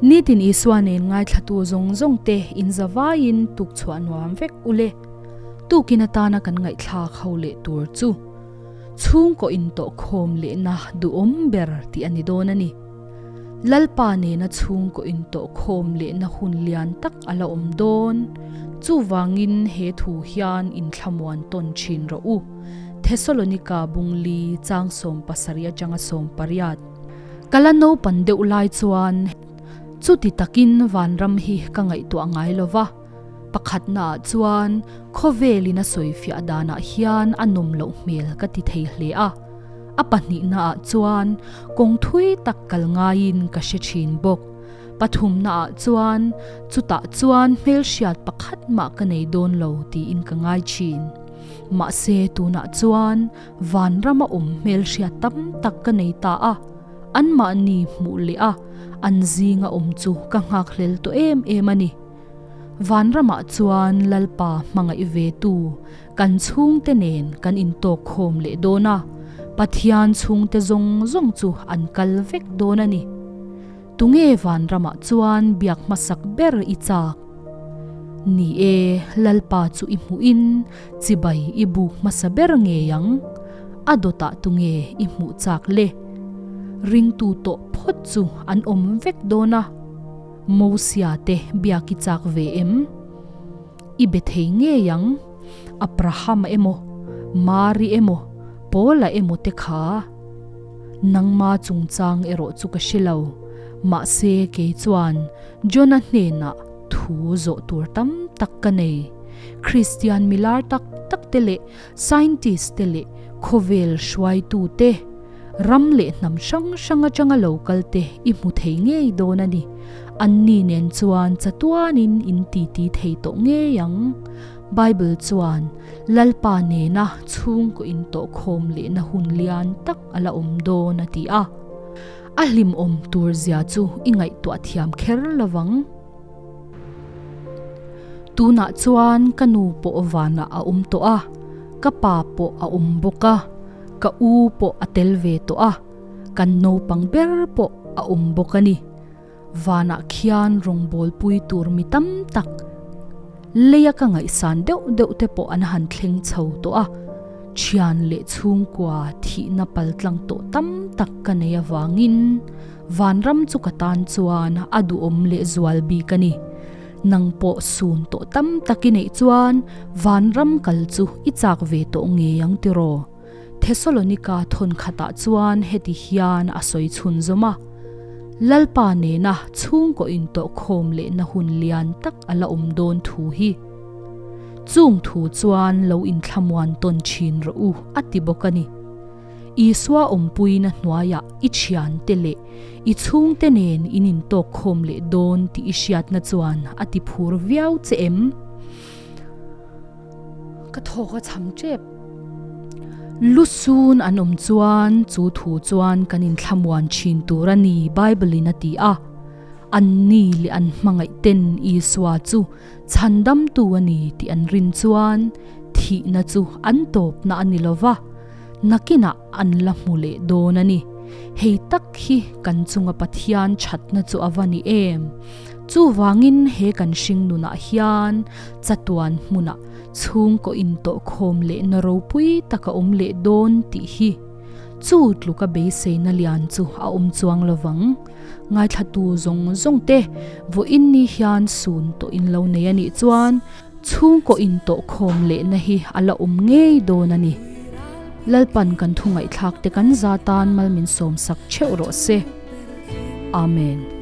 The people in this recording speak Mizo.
Nitin Isua nen ngaithlatu zawng zawng te in zavaiin tukchhuah nuam vek ule. Tukin atana kan ngaihthlak ho leh tur chu chhungkaw intawhkhawm lehna duhawm ber tih a ni dawn a ni. Lalpa nena chhungkaw intawhkhawm lehna hun lian tak a la awm dawn. Chuvangin he thu hian inthlamuan tawn thin rawh u. Thesalonika bungli chang 70 atanga 80. Ka la naupan deuh lai chuan chuti takin vanram hi ka ngaihtuah ngai lo va. Pakhatnaah chuan khawvelin a sawifiah danah hian a nawm loh hmel ka ti thei hle a, a pahnihnaah chuan kawng thui tak kal ngaiin ka hre thin bawk. Pathumnaah chuan chutah chuan hmelhriat pakhat mah ka nei dawn lo tiin ka ngai thin. Mahse tunah chuan vanrama awm hmelhriat tam tak ka nei ta a, anmahni hmuh leh a an zinga awm chu ka nghakhlel tawh em em a ni. Vanramah chuan Lalpa hmangaih ve tu kan chhungte nen kan intawk khawm leh dawn a, Pathian chhungte zawng zawng chu an kal vek dawn a ni. Tunge vanramah chuan biak hmasak ber i chak? Ni e, Lalpa chu i hmuhin chibai i buk hmasa ber ngei ang. A dawtah tunge i hmuh chak le? Ringtu tawh phawt chu an awm vek dawn a. Mosia te biak i chak ve em? I be thei ngei ang, Abrahama emaw, Mari emaw, Paula emaw te kha. Nangma chungchang erawh chu ka hre lo, mahse kei chuan Jona hnenah thu zawh tur tam tak ka nei. Kristian milar tak tak te leh scientist te leh khawvel hruaitu te, Ram leh hnam hrang hrang atanga lo kal te i hmu thei ngei dawn a ni. Anni nen chuan chatuanin in titi thei tawh ngei ang. Bible chuan Lalpa nena chhungkaw intawhkhawm lehna hun lian tak a la awm dawn a ti a. A hlimawm tur zia chu i ngaihtuah thiam kher lovang. Tunah chuan ka nu pawh vanah a awm tawh a, ka pa pawh a awm bawk a, ka u pawh a tel ve tawh a, kan naupang ber pawh a awm bawk a ni. Vanah khian rawngbawlpui tur mi tam tak leia ka ngaihsan deuh deuh te pawh an han thleng chho tawh a, thian leh chhungkua thihna paltlang tawh tam tak ka nei avangin, Vanram chu ka tan chuan a duhawm leh zual bik a ni. Nang pawh sun tawh tam tak i neih chuan vanram kal chu i chak ve tawh ngei ang tiraw? Thesalonika thawn khatah chuan heti hian a sawi chhun zawm a, Lalpa nena chhungkaw intawhkhawm lehna hun lian tak a la awm dawn thu hi. Chung thu chuan lo inthlamuan tawn thin rawh u a ti bawk a ni. Isua awmpuina hnuaiah i thiante leh i chhungte nen in intawk khawm leh dawn tih i hriatna chuan a ti phur viau che em? Ka thawk a cham tep. Lusun an awm chuan chu thu chuan kan inthlamuan thin tur a ni Bible in a ti a. Anni leh an hmangaih ten Isua chu chhandamtu a ni tih an rin chuan thihna chu an tawpna a ni lo va. Nakinah an la hmu leh dawn a ni. Hei tak hi kan chunga Pathian thatna chu a va ni em? Chuvangin he kan hring nunah hian chatuan hmunah chhungkaw intawhkhawm lehna ropui tak a awm leh dawn tih hi chu tluka beiseina lian chu a awm chuang lovang. Ngaithlatu zawng zawng te vawiin ni hian sun tawh in lo nei a nih chuan Chhungkaw intawhkhawm lehna hi a la awm ngei dawn a ni. Lalpan kan thu ngaihthlak te kan za tan mal min sawmsak theuh rawh se. Amen.